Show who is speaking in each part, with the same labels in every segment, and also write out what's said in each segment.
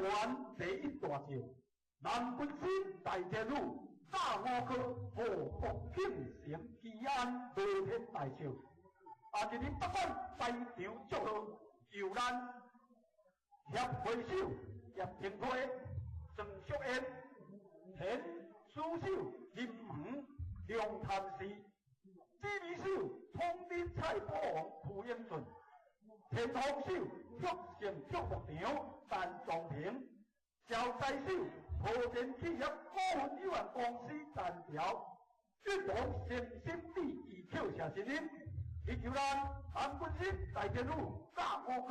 Speaker 1: 灣第一大將，南軍師大天女，炸五科何國慶成吉安罗天大将。啊，今日不管在场祝贺，由咱协会首叶廷辉、郑淑燕、田书秀、林恒、梁谭氏、指挥手统领蔡国王徐英俊、田丰手玉成竹木场陈壮平、赵财手和田企业股份有限公司陈条、运动诚心地义扣谢新林，以求咱韩军师大天女炸五哥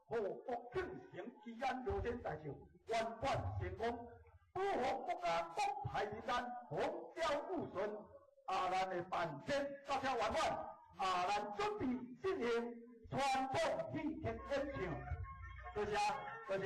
Speaker 1: 和国庆成吉安罗天大将圆满成功，保护国家国泰民安，风调雨顺。啊，咱的办展到这圆满，啊，咱准备进行传统戏曲演唱。多谢，多谢。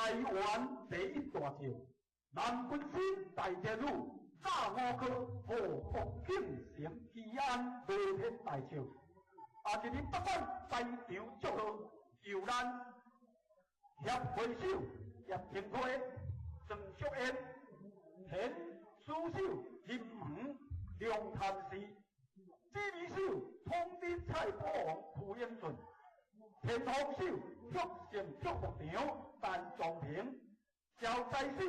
Speaker 1: 台灣第一大將，南軍師大天女，炸五科賀國慶成基安無天大將。啊，今日不管在場祝賀，由咱協會首葉廷輝、鄭淑燕、田書手林恆、梁探視、指揮手統領蔡國王徐英俊、天風手玉成竹牧場陳仲平、招財手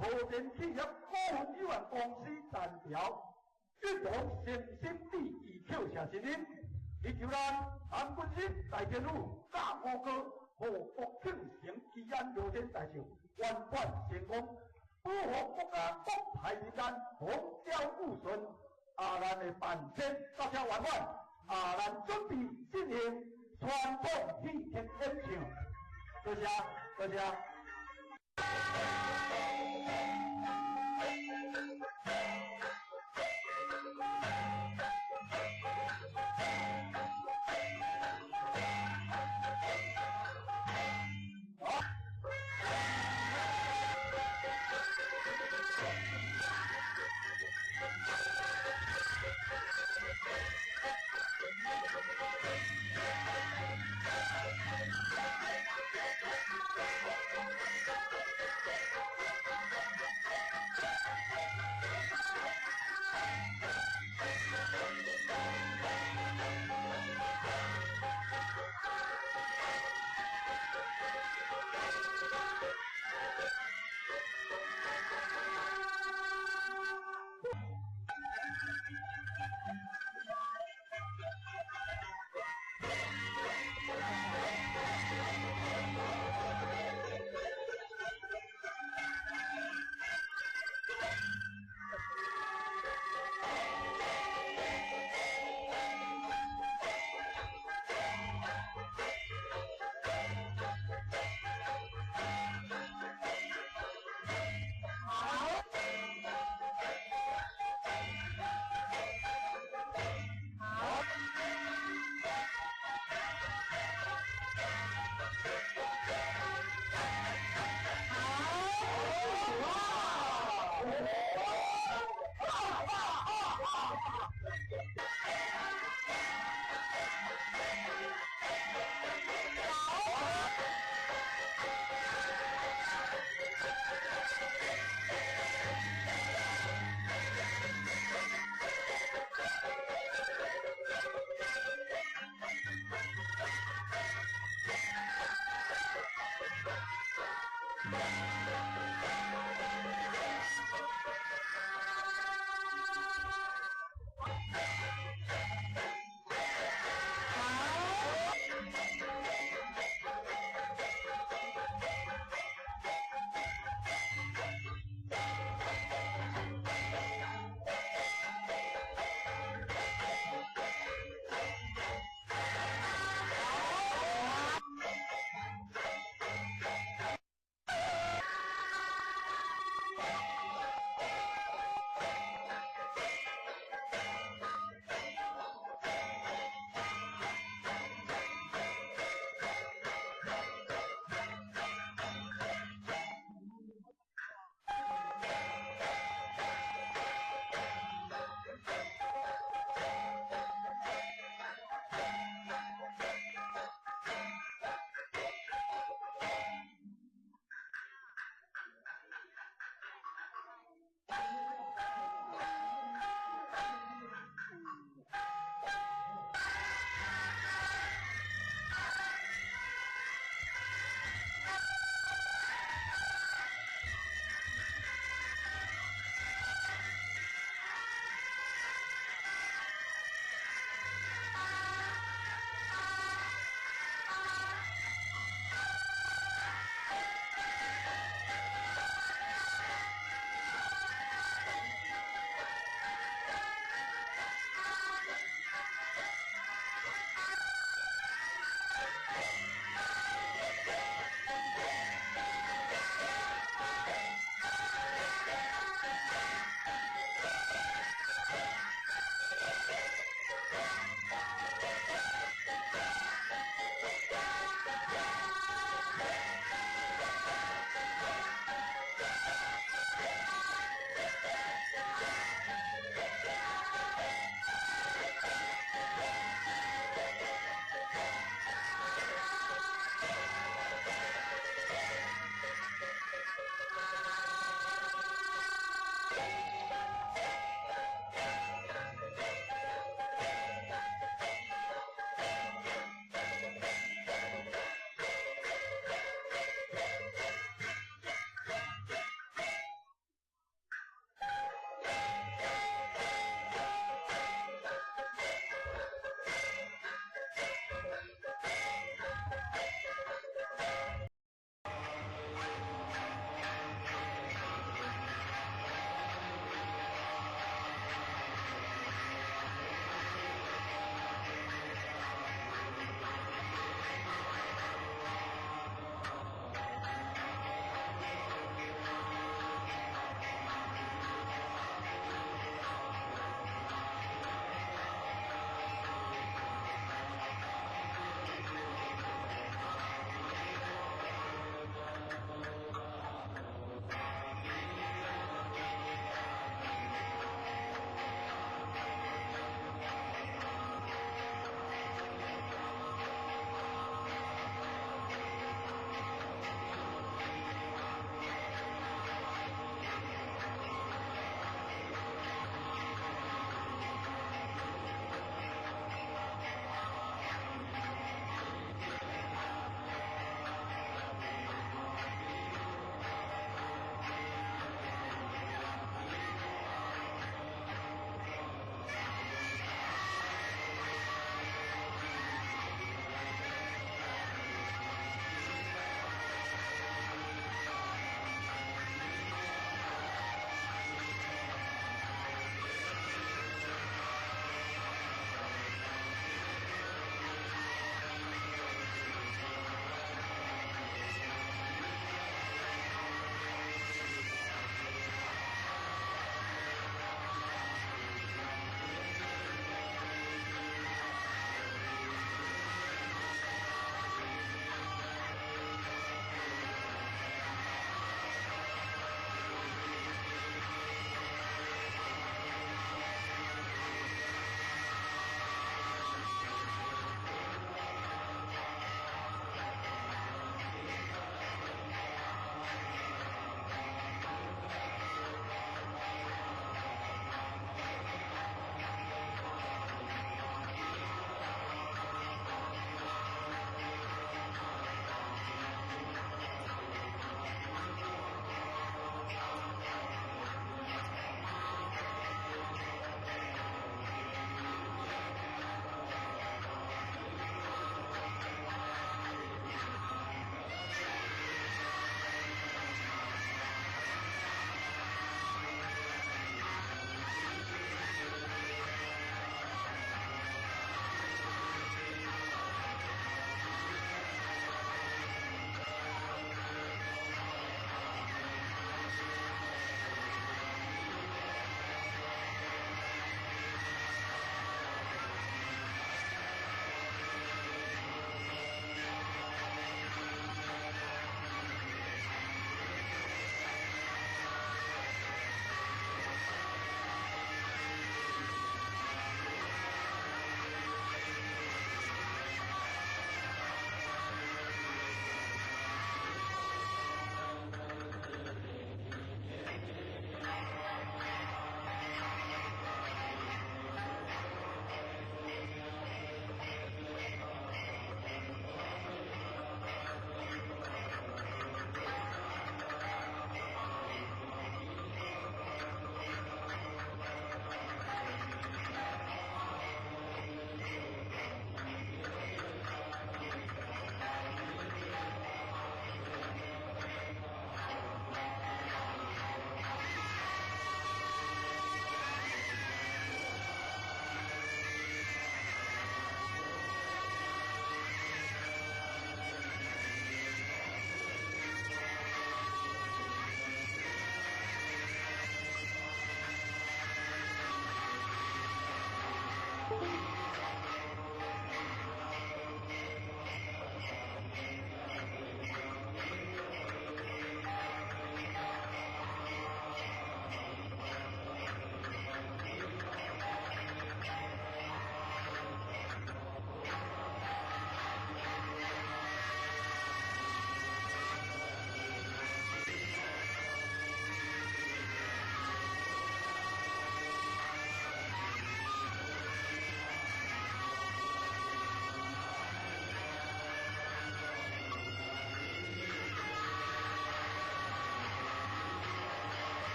Speaker 1: 和田企業股份有限公司陳條、運動誠心地以扣謝新人，以求咱南軍師大天女炸五哥賀國慶成基安聊天大壽圓滿成功，保護國家國泰民安，風調雨順。啊，咱的辦簽大家圓滿，啊，咱準備進行傳統戲曲演唱。多謝，多謝。
Speaker 2: 好。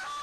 Speaker 1: 好。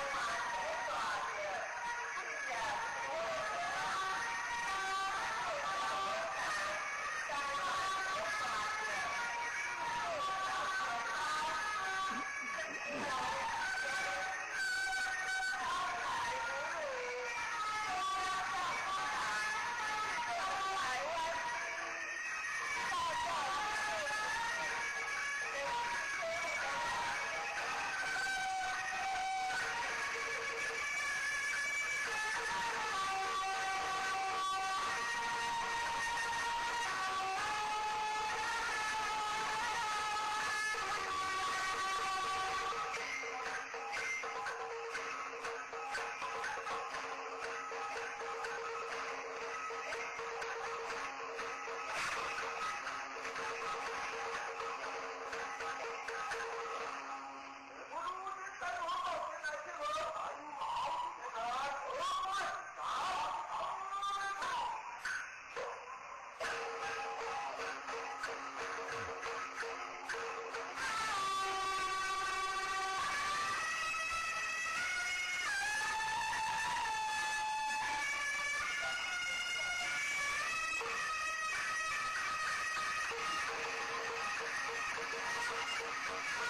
Speaker 1: 好。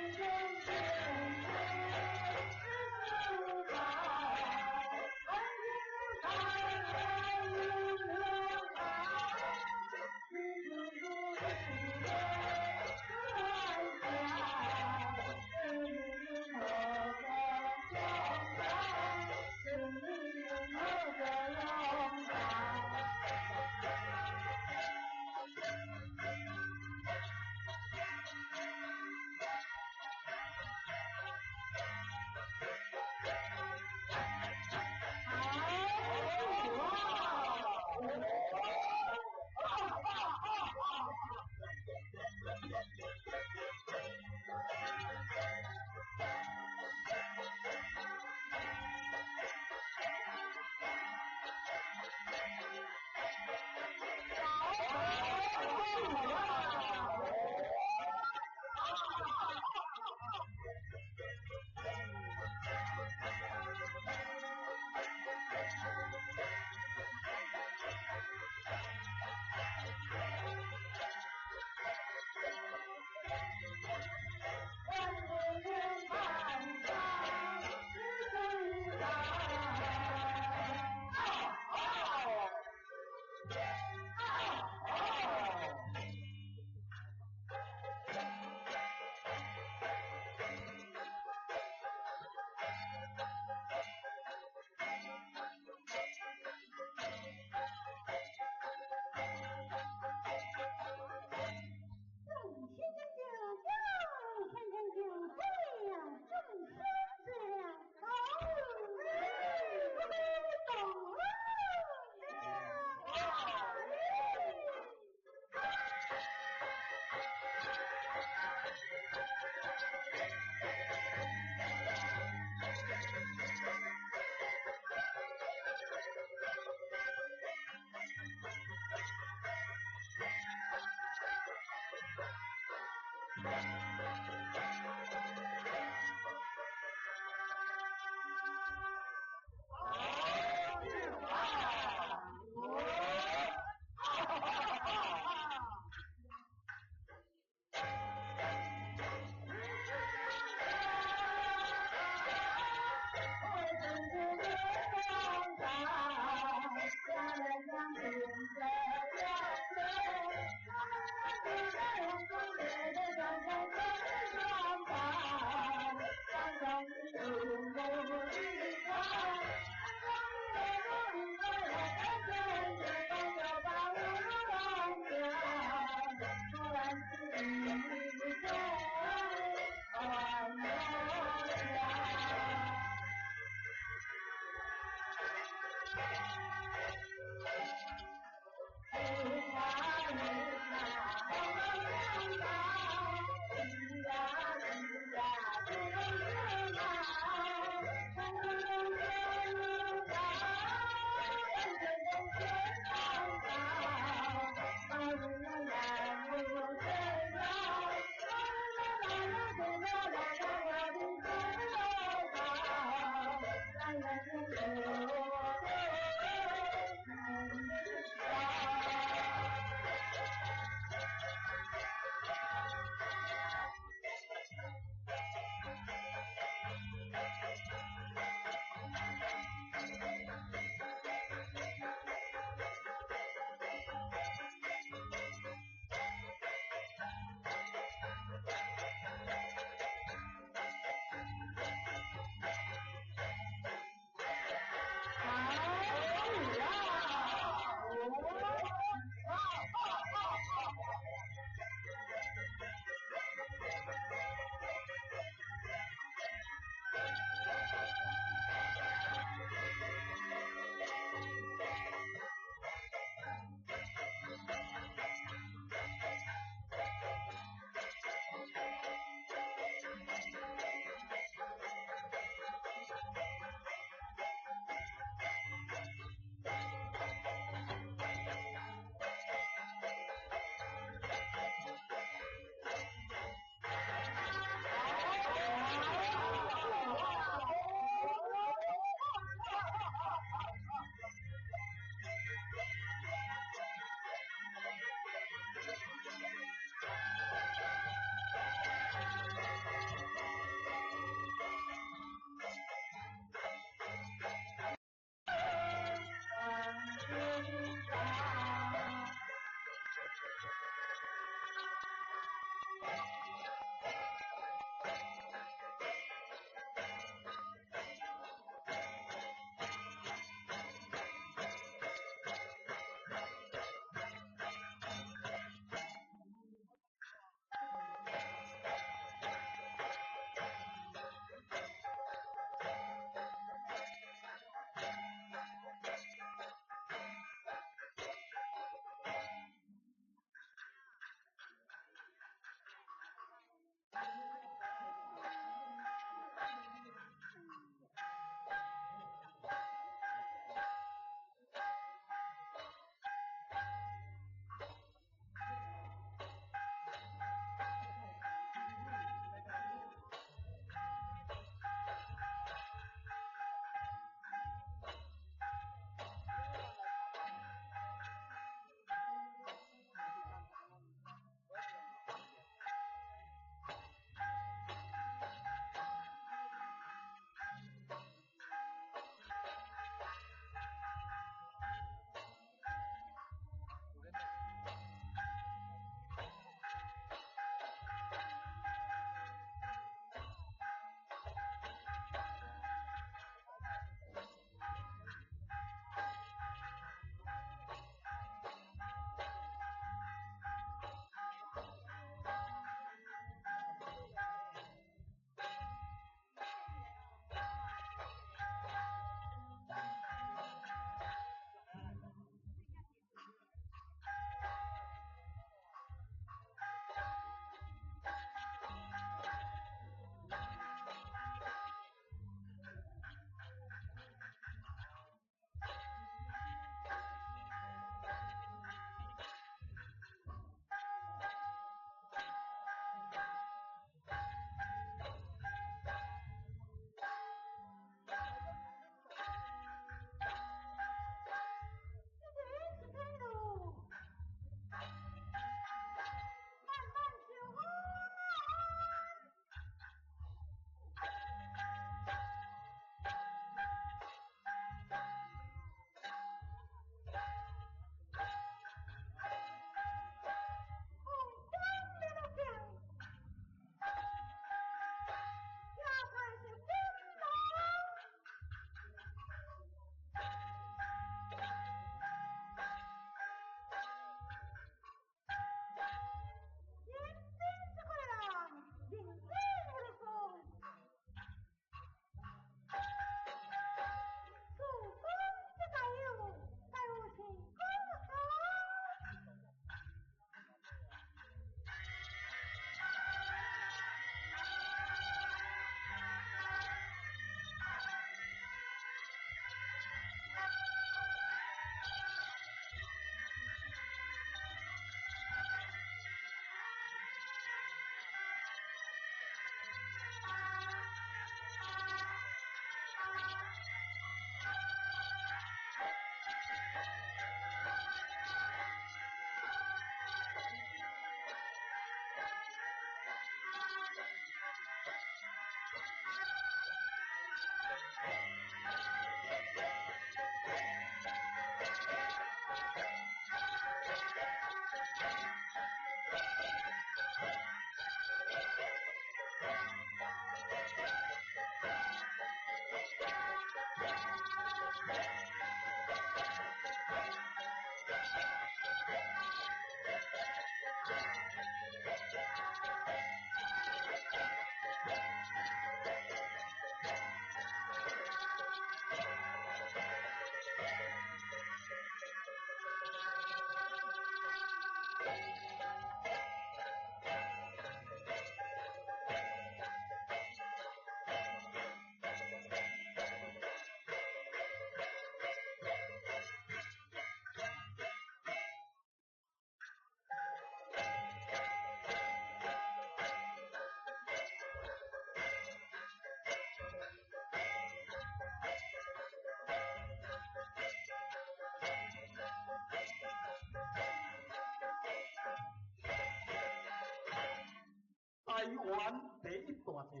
Speaker 1: 台灣第一大將，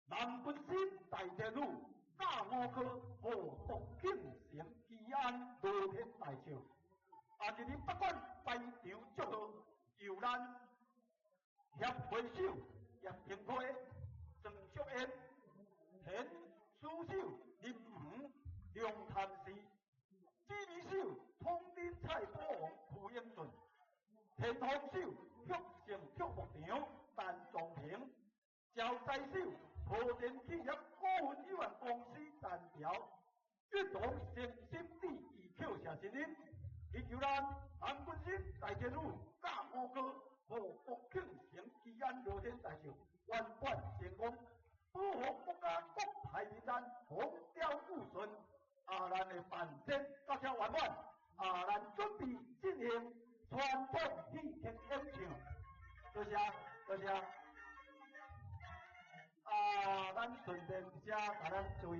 Speaker 1: 南軍心大天女，大五科賀國慶成基安羅天大將。啊，今日不管排場祝賀，由咱協會首葉廷輝、鄭淑燕、田書手林遠、梁譚氏、指揮手統領蔡波王徐英俊、天風手旭盛曲牧場陳仲平、招財手和田企業股份有限公司陳條、運動誠心志意扣謝新人，祈求咱南軍心大天女甲五哥賀國慶成基安羅天大壽圓滿成功，保護國家國泰民安，風調雨順。啊，咱的辦展到這圓滿，啊，咱準備進行傳統戲曲演唱。多謝，多謝。啊，咱順便遮共咱諸位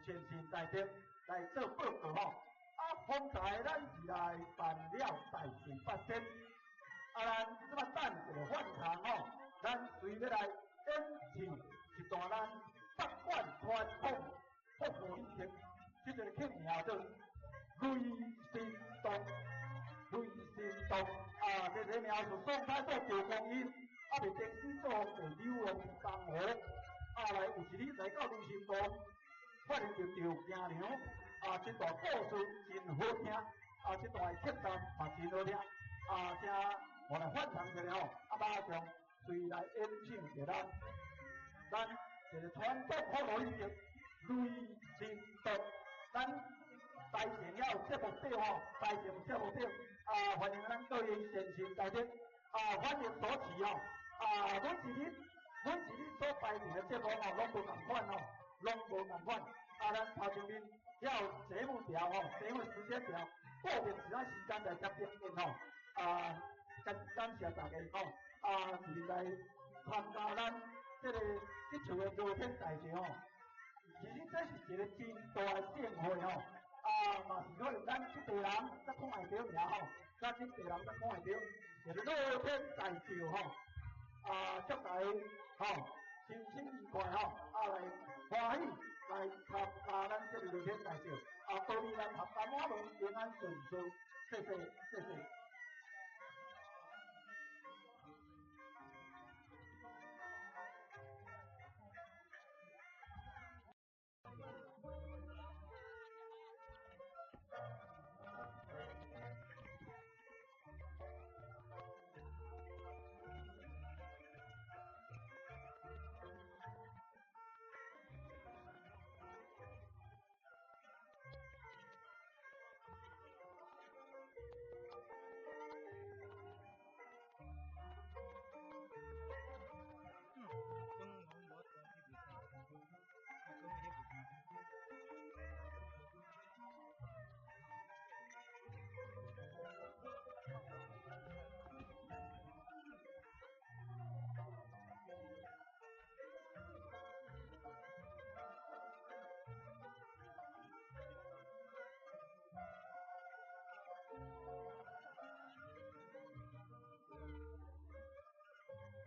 Speaker 1: 先生大德來做報告吼。啊，方才咱是來辦了大瑞八仙，啊，咱這擺等一个反抗吼，咱隨欲來演唱一段咱北管傳統福和戲曲，這個曲名叫做《雷神洞》，雷神洞啊，這個名是宋太祖趙匡胤，猶未登基做皇帝流浪江湖，啊來有一日來到雷神洞，發現著趙京娘，啊，這段故事真好聽，啊，這段的曲調嘛真好聽，啊，請我來翻唱一下吼，啊，馬上隨來演唱著咱，咱一個傳統福和戲曲《雷神洞》，咱台前也有節目表吼，台前有節目表，啊，歡迎咱各位先生大德，啊，歡迎所持吼，啊，每一日每一日所排定的節目吼，攏無仝款吼，攏無仝款，啊，咱頭前面也有節目表吼，節目時間表，固定是咱時間來接應吼，啊，感感謝大家吼，啊，是來參加咱這個這次的羅天大祭吼，其實這是一個真大的盛會吼，啊，嘛是可能咱這地人才看會著爾吼，咱這地人才看會著，一個羅天大醮吼，啊，祝大家吼身心愉快吼，啊來歡喜來參加咱這個羅天大醮，啊，保佑咱闔家滿門平安順遂，謝謝，謝謝。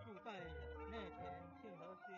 Speaker 2: 祝拜內田慶和勳。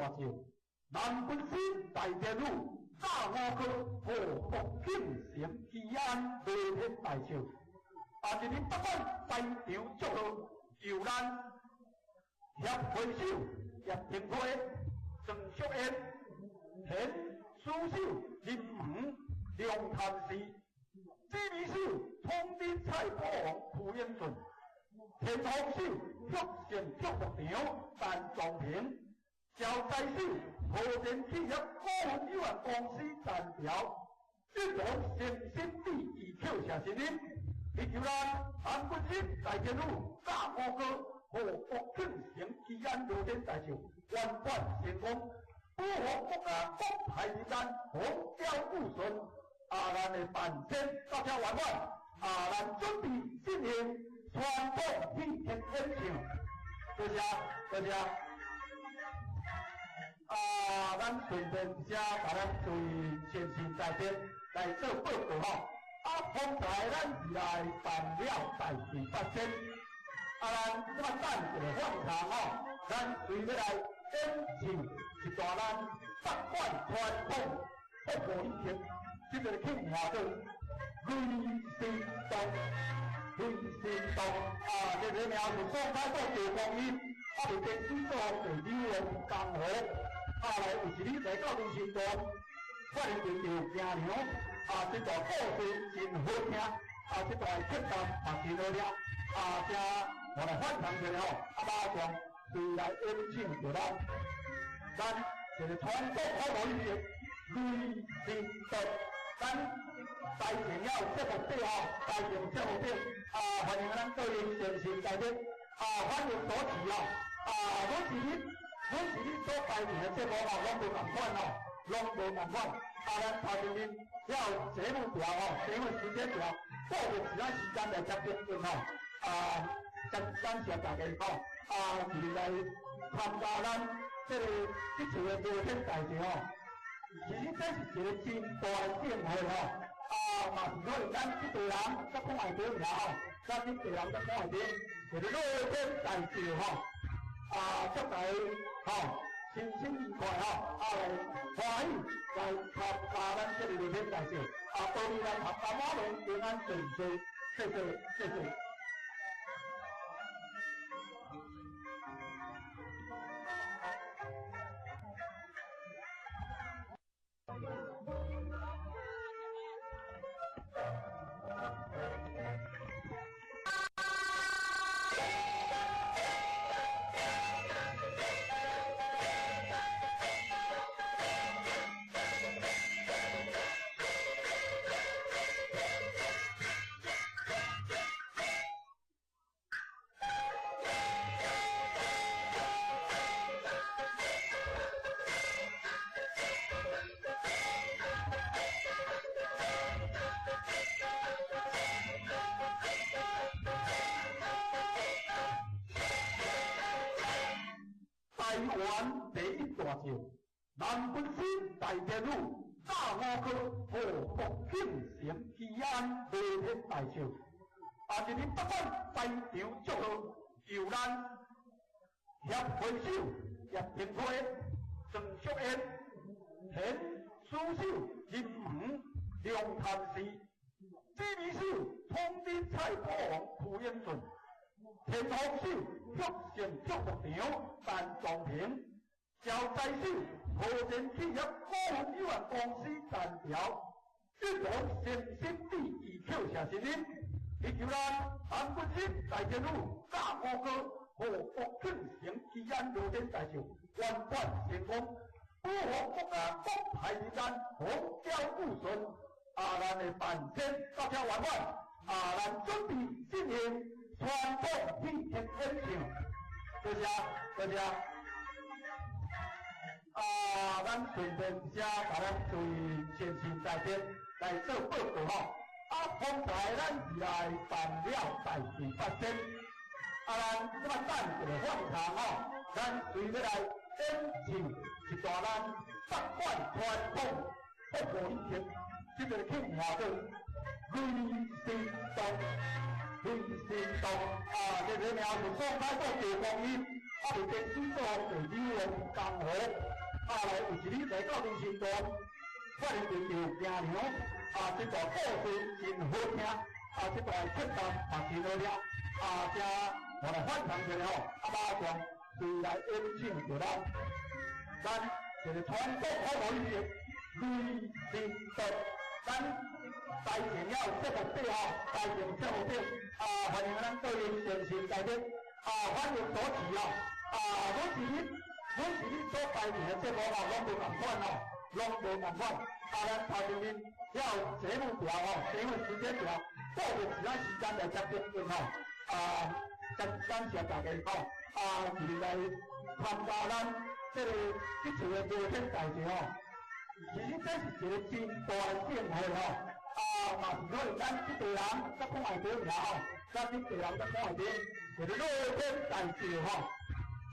Speaker 1: 大将，南军师大天女，炸五科护国庆成基安弥天大将。啊，一日不管在场祝贺，由咱协会首叶廷辉、郑淑燕、田书秀、林门、梁谭氏、指挥手统领蔡国王蒲英俊、天王手玉成玉牧场陈壮平、招财手和田企业股份有限公司陈条、一龙诚心地义口谢新林，以求咱韩国人大天女炸五哥护国庆成基安罗天大寿圆满成功，保护国家国泰民安，风调雨顺。啊，咱的办签到遮圆满，啊，咱准备进行传统戏曲演唱。多谢，多谢。啊，咱顺便遮共咱诸位先生代表来做报告吼。啊，方才咱是来办了代志发生，啊，咱这摆等一个反场吼，咱随欲来演唱一段咱北管传统国语曲，这个曲名叫《雷神洞》，雷神洞啊，这个名是宋太祖赵匡胤，啊，伫电子做第二龙江湖，啊，来有一日来到雷神洞，发现着赵惊娘，啊，这段故事真好听，啊，这段曲调嘛真好听，啊，这我来反弹一下吼，啊，马上随来演唱着咱，咱一个传统好语的雷神洞，咱台前了节目底吼，台前节目底，啊，欢迎咱各位先生代表，啊，欢迎主持哦，啊，每一日所排定的节目吼，拢无仝款哦，拢无仝款。啊，咱头前面要节目表吼，节目时间表，固定时间时间来接应吼。啊，感感谢大家吼，啊，一日来参加咱这个这次的弥天大祭吼。其实这是一个真大的盛会吼，啊，嘛是可能咱这地人才讲会着尔吼，咱这地人才讲会着，一个弥天大祭吼，啊，祝大家吼身心愉快吼，啊来欢喜来参加咱这个弥天大祭，啊，祝你咱闔家满门平安顺遂，谢谢，谢谢。台湾第一大将，南军师大天女，炸五科护国庆成基安弥天大将。啊，一日不管在场祝贺，由咱协会首叶廷辉、郑淑燕、田书秀、林门、梁谭氏、指挥手统领蔡国王蒲英俊、天王手玉成玉牧场陈壮平、招财手和田企业股份有限公司陈条、一龙诚心地义口谢新林，以求咱韩国人大天女炸五哥护国庆成基安罗天大寿圆满成功，保护国家国泰民安，风调雨顺。啊，咱的办签到遮圆满，啊，咱准备进行传统戏曲演唱。多谢，多谢。啊，咱顺便遮共咱诸位先生代表来做报告吼。啊，方才咱是来办了代志发生，啊，咱这摆等一个反场吼，咱随欲来演唱一段咱北管传统国语曲，这个曲名叫《雷神洞》，雷神洞啊，这个名是宋太祖赵匡胤，啊，伫电子做第二王江湖。啊，來有一日來到林新東，發現著行娘，啊，這段故事真好聽，啊，這段曲調嘛真好聽，啊，這我來翻唱一下吼，啊，馬上隨來演唱著咱，咱這個傳統好樂藝術雷神道，咱台前了節目底吼，台前節目底，啊，歡迎咱各位先生大家，啊，歡迎主持哦，啊，每一日每一日所排的節目吼，攏無仝款吼，攏無仝款。啊，咱頭前面要節目表吼，節目時間表，固定其他時間來接電吼，啊，感感謝大家吼，啊，一日來參加咱這個這次的樂天大節吼。其實這是一個真大的盛會吼，啊，嘛是可能咱這地人才講會著爾吼，咱這地人才講會著，一個樂天大節吼，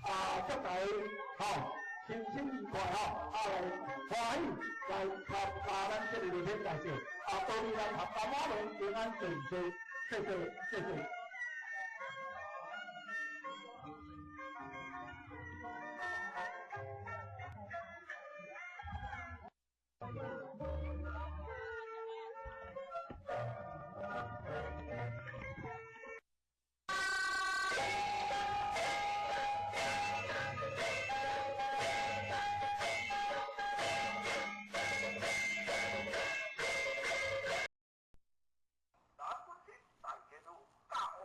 Speaker 1: 啊，祝大家吼身心愉快吼，啊來歡喜來參加咱這個樂天大節，啊，祝你來闔家滿門平安順遂，謝謝謝謝。
Speaker 3: 南本天大家女教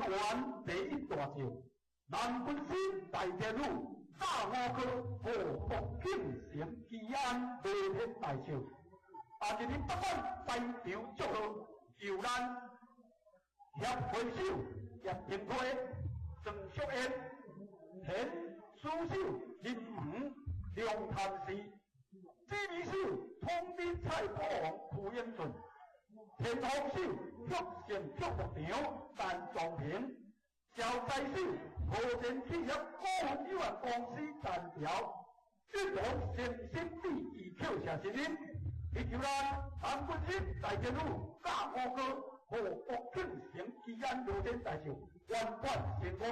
Speaker 1: 灣第一大將，南軍師大天女，炸五科賀國慶成基安彌天大笑。啊！今日不管在場祝賀，由咱協會首葉廷輝、鄭淑燕、田書手林雲、梁譚氏、指揮手統領蔡國王邱英俊、天王手玉成玉牧場陳壮平、招財手和田企業股份有限公司陳條、一龍誠心美藝曲社成立，祈求咱南軍師大天女駕五哥賀國慶成基安羅天大壽圓滿成功，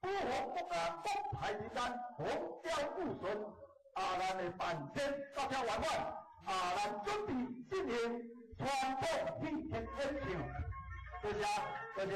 Speaker 1: 保護國家國泰民安，風調雨順。啊，咱的辦簽到這圓滿，啊，咱準備進行傳統戲劇演唱。多謝，多謝。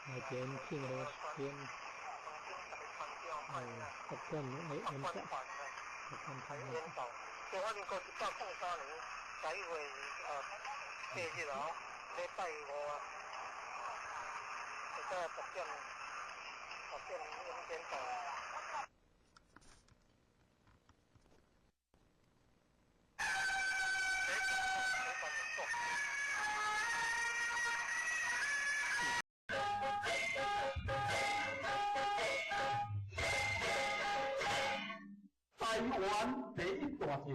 Speaker 2: 內田慶和軒，福建的演奏，福建唱的。
Speaker 3: 中華民國103年11月8日哦，禮拜五啊，會使10點演奏。
Speaker 1: 台灣第一大將，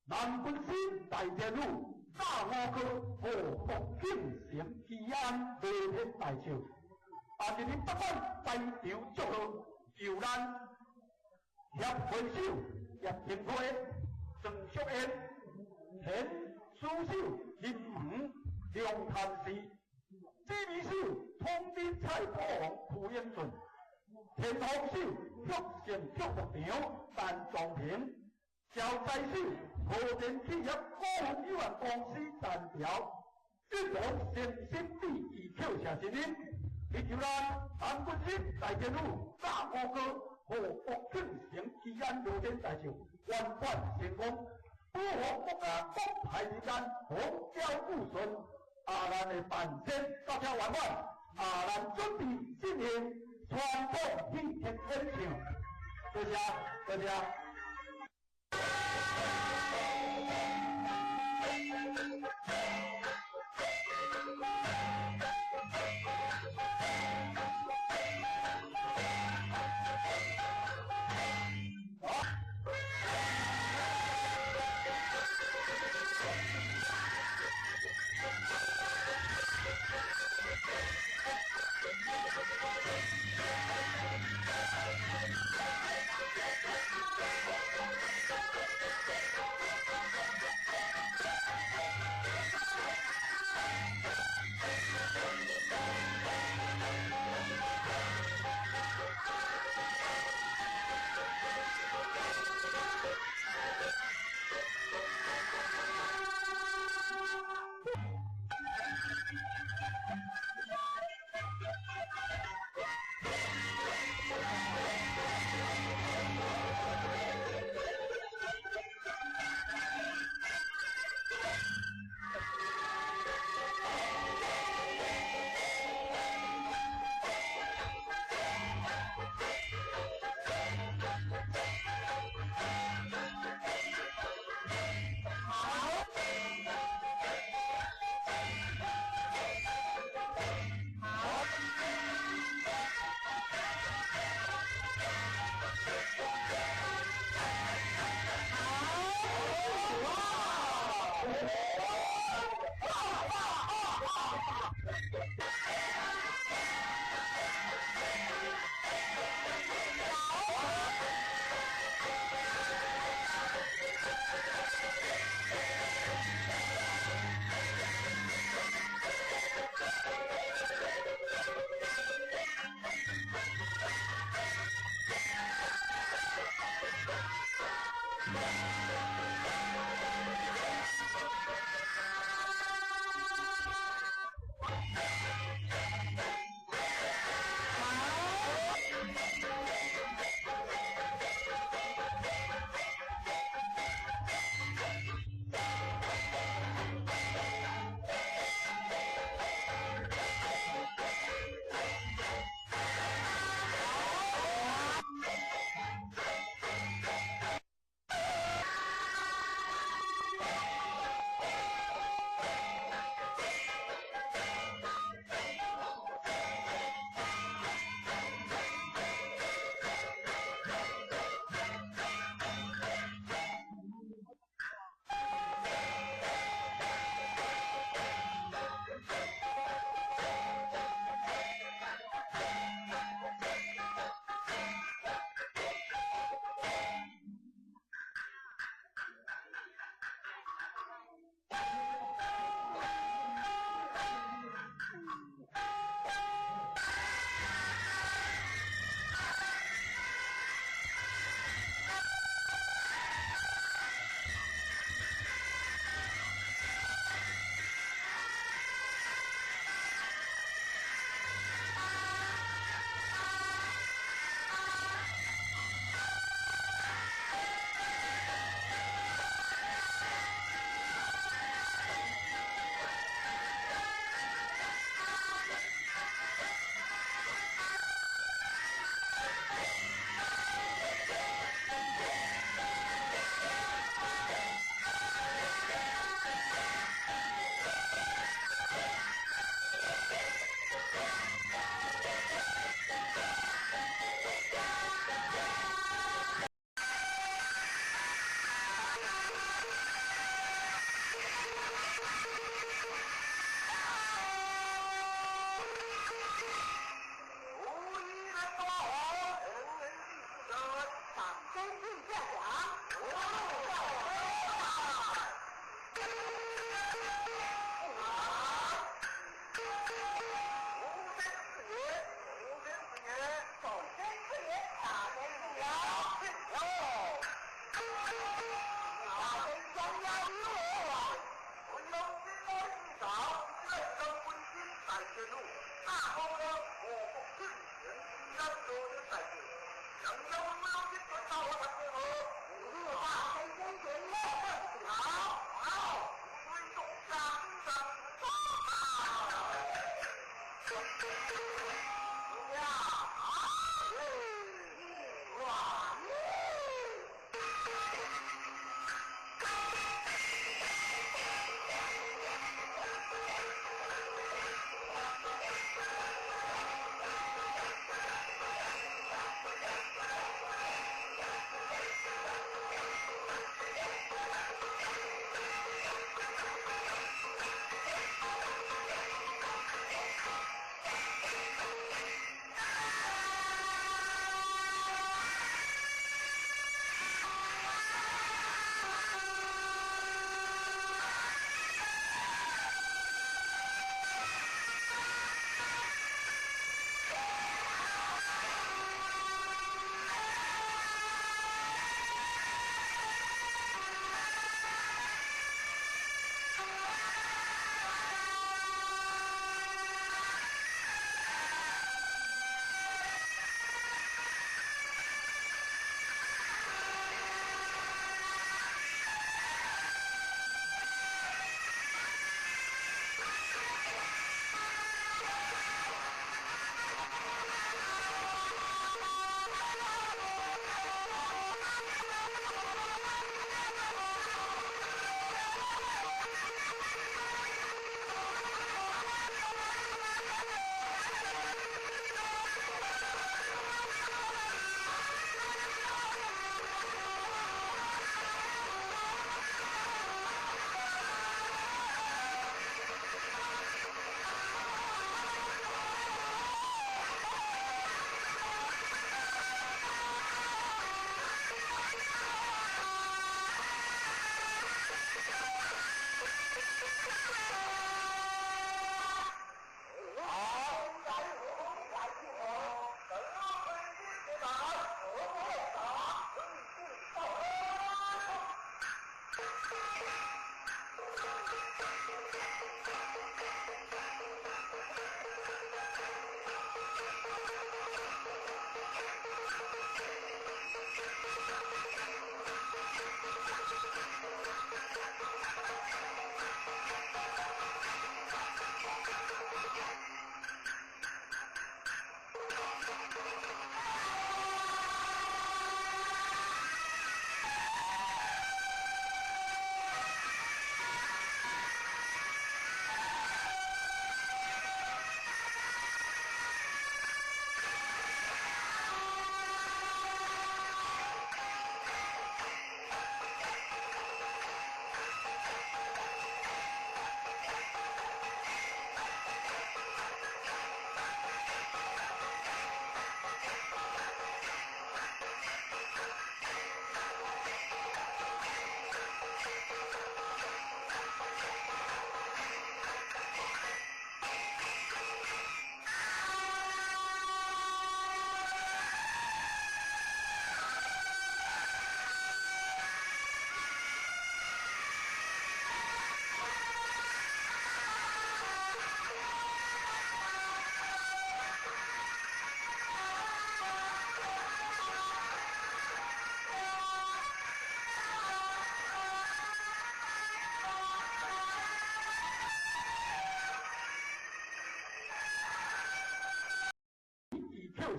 Speaker 1: 南軍師大天女，大五哥何國慶成吉安齐天大聖，啊！今日不管在場祝賀，由咱协会首叶廷辉、郑淑燕、田书秀、林恒、梁谭氏、指挥手统领蔡国王蒲英俊、天王手玉成玉牧场陈壮平、招财手和田企业股份有限公司陈条、俊龙诚心美艺巧谢新人，以及咱南军师大天女大五哥何国庆成吉安罗天大寿圆满成功，保护国家国泰民安，风调雨顺。啊，咱的办展到这圆满，啊，咱准备进行传统戏曲演唱。多谢，多谢。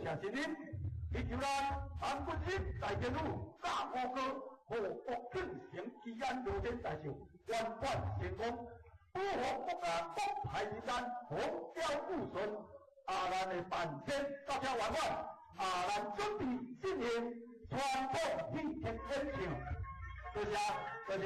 Speaker 1: 谢神恩，祈求咱韩国人大天女炸五哥贺国庆成吉安罗天大寿圆满成功，保护国家国泰民安，风调雨顺。啊，咱的办签到这圆满，啊，咱准备进行传统戏剧演唱。多谢，多谢。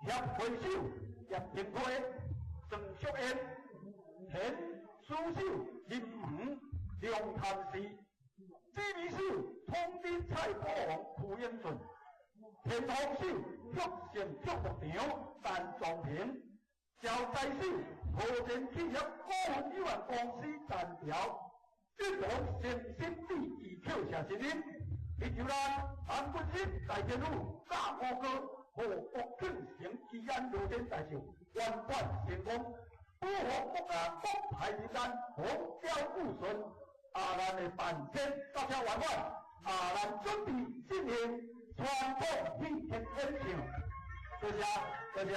Speaker 1: 协会手叶廷辉、郑淑燕、田书手林门梁谭氏，指挥手统领蔡国王区英俊，天风手玉成畜牧场陈壮平，招财手和田企业股份有限公司陈条，一同诚心致意扣谢新人，祈求咱韩国日大天府炸五哥和国庆城基安罗天大寿圆满成功，保护国家国泰民安，风调雨顺。啊，咱的办签到这圆满，啊，咱准备进行传统戏剧演唱。多谢，多谢。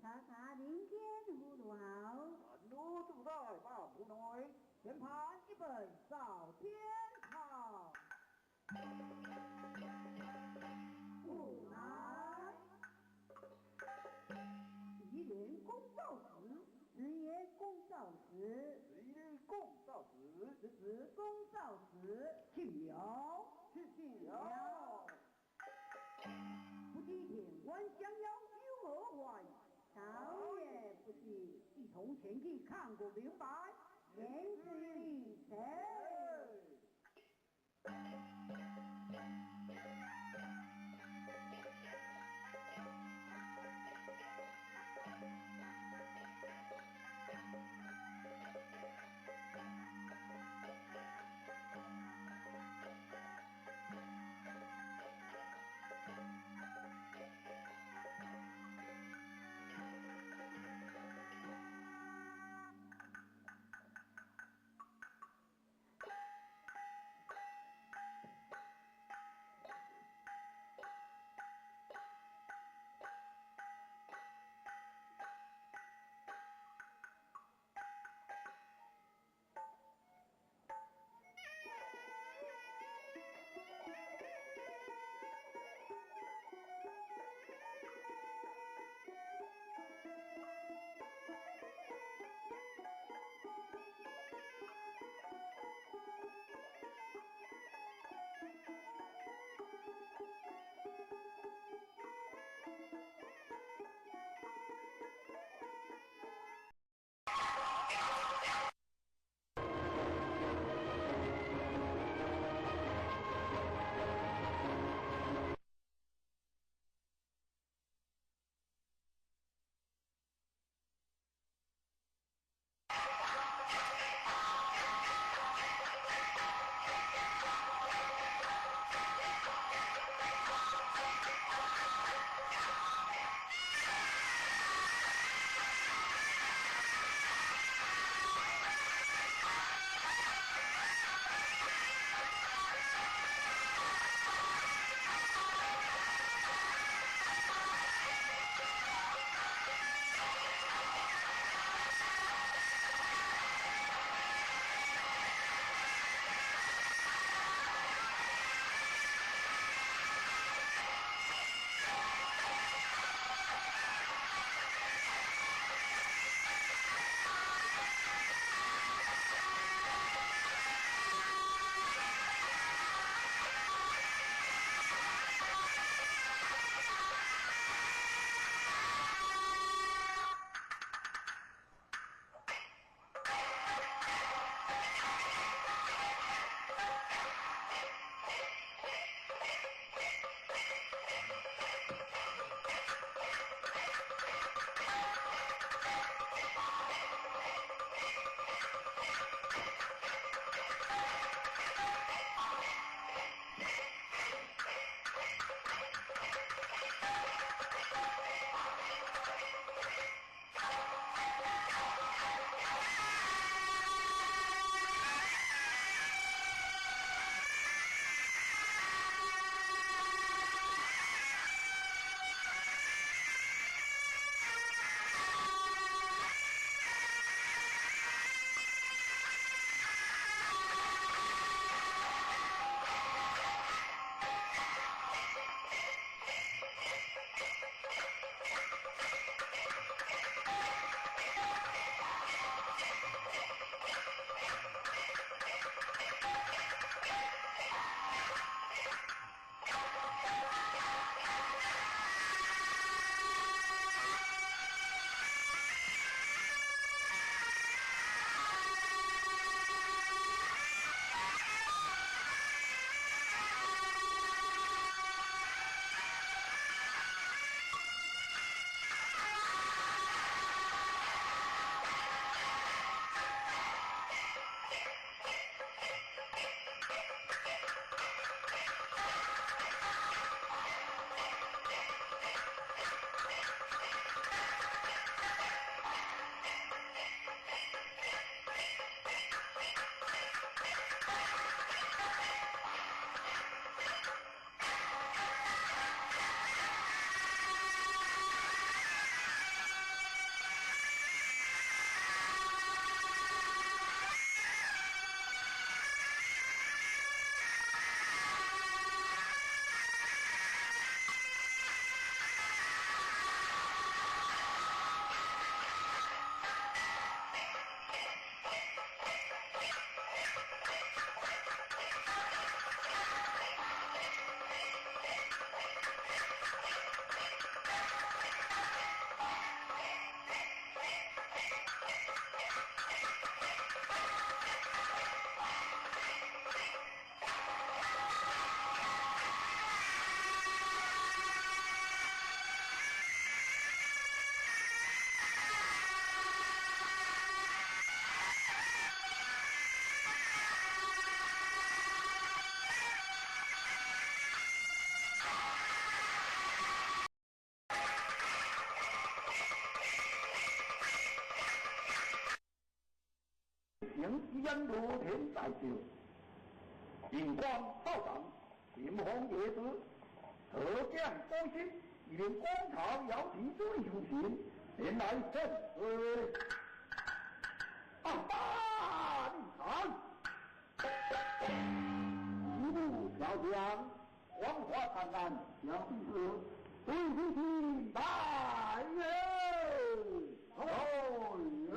Speaker 4: 查查人间葫芦喉，
Speaker 5: 鲁自在把无奈，前盘一本扫天朝。
Speaker 4: 无奈，一人公造时，日夜公造时，
Speaker 5: 日夜公造时，
Speaker 4: 日子公造时，
Speaker 5: 庆了從前去看個明白，言之有理。
Speaker 1: 安罗天大笑，荧光浩荡，金风夜子，河将高兴，一连光朝摇旗追出行，前来献岁。啊哈！你看，一路飘香，黄花灿烂，想必是对不起大耶！哦耶！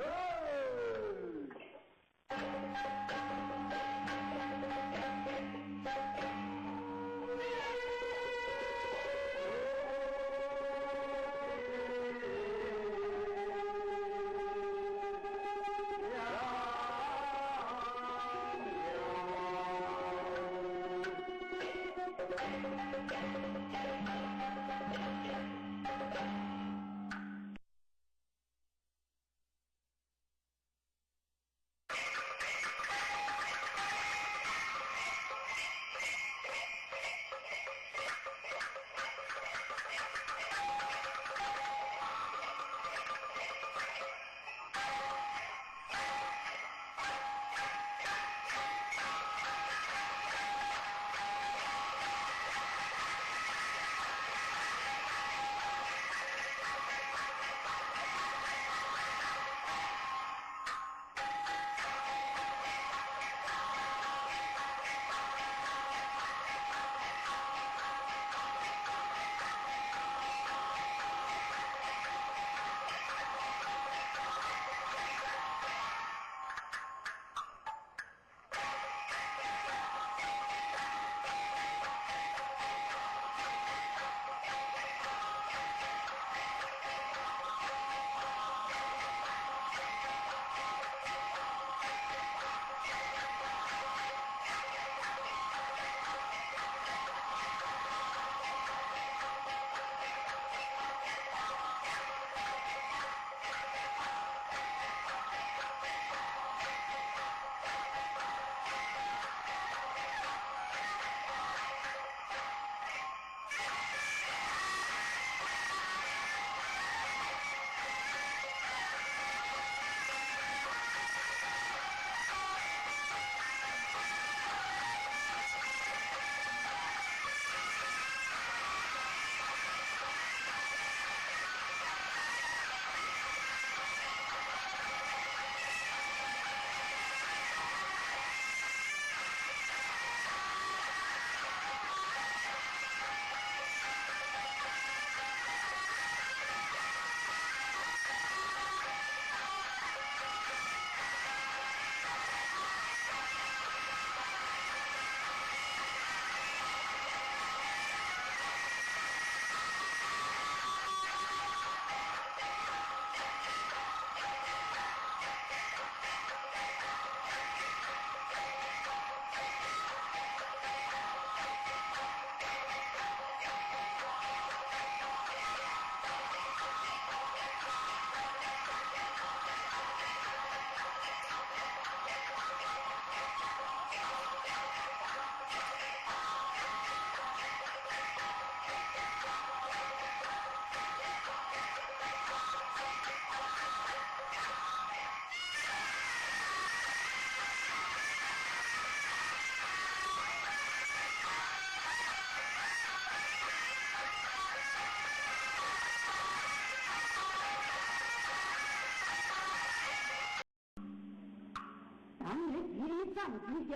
Speaker 4: 上吉祥，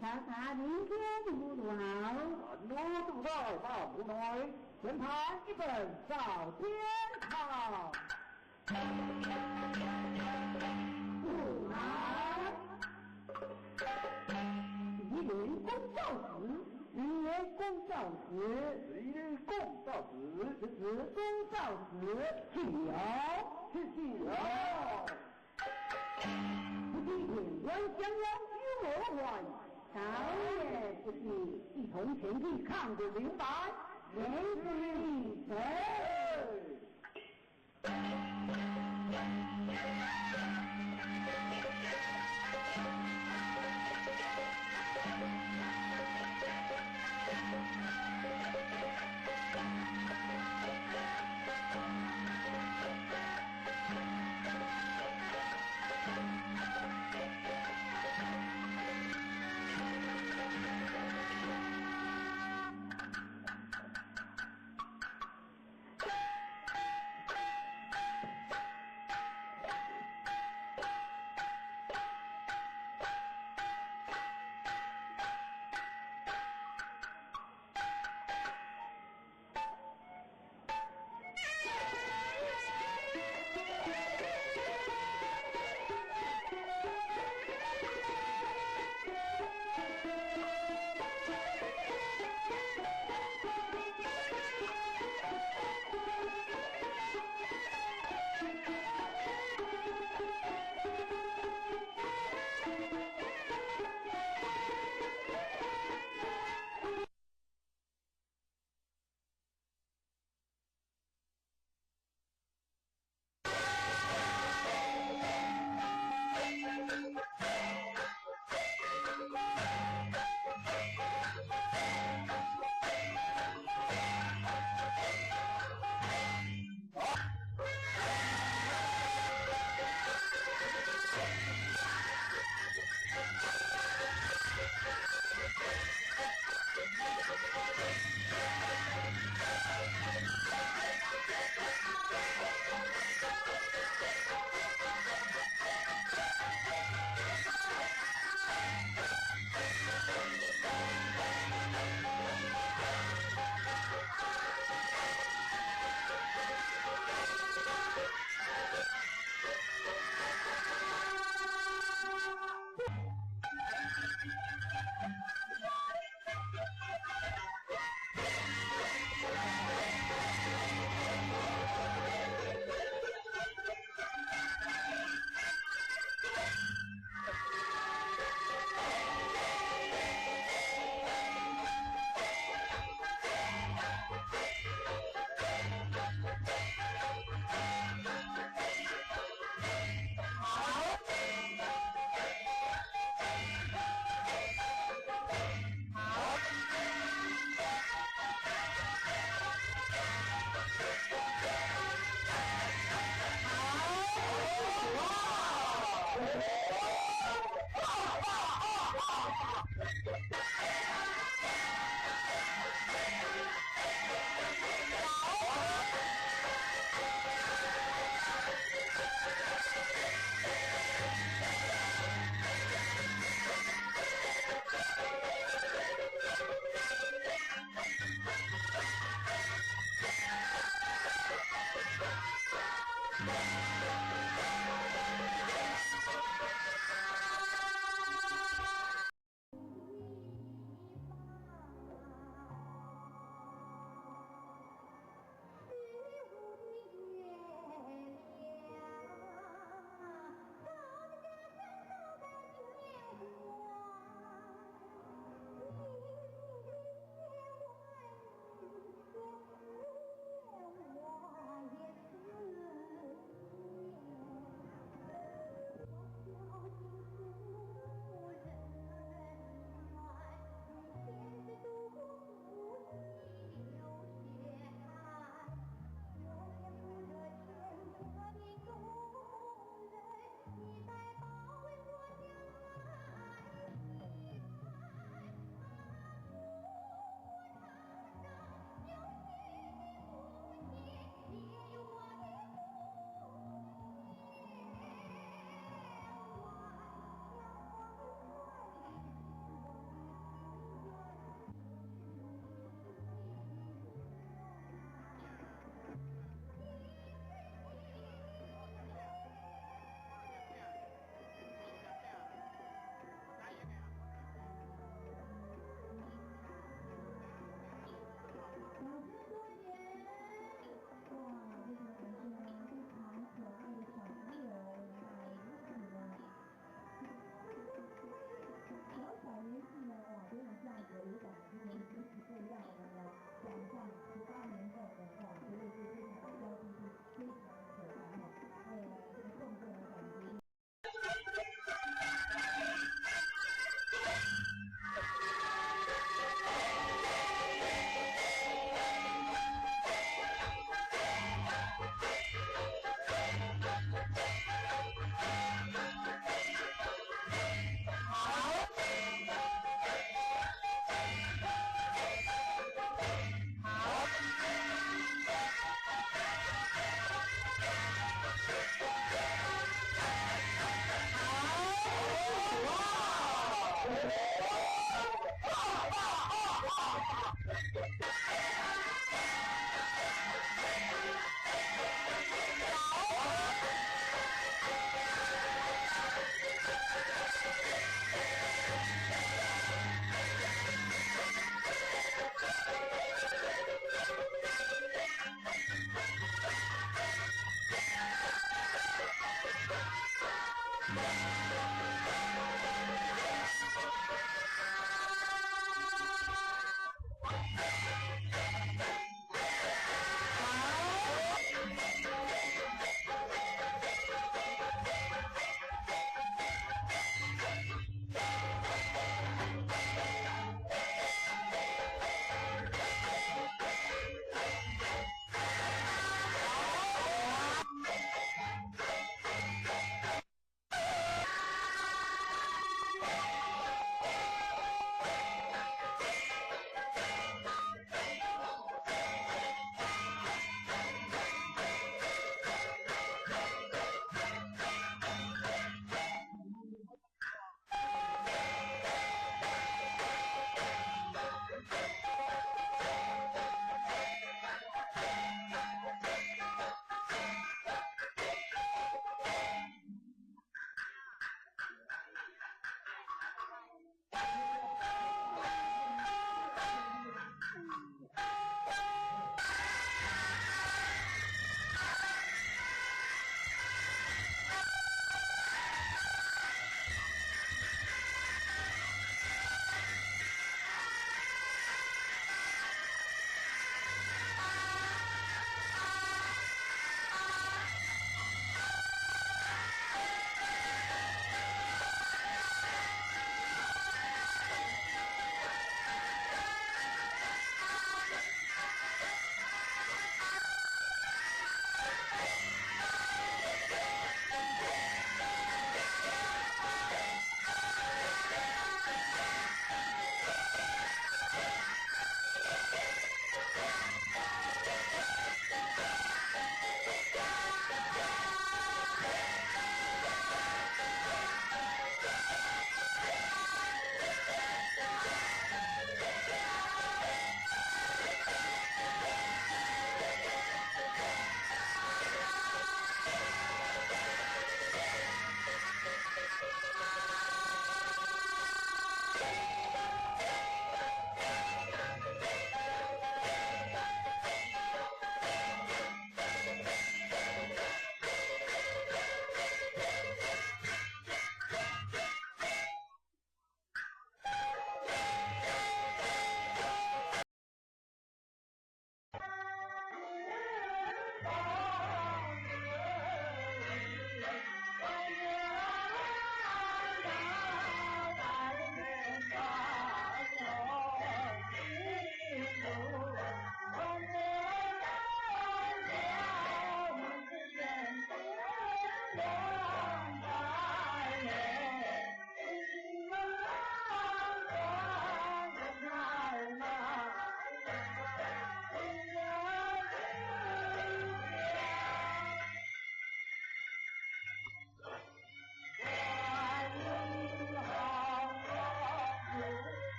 Speaker 4: 查查人间葫芦好。
Speaker 1: 我肚大大无奈，前盘一本赵天朝。
Speaker 4: 不好，一人公造子，一人公造子，
Speaker 1: 一人公造子，
Speaker 4: 子子公造子，去了，
Speaker 1: 去了。
Speaker 4: 不知天官将要与我还，倒也不是一同前去看个明白，言之以诚。
Speaker 1: 啊。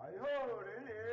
Speaker 6: 大好年年。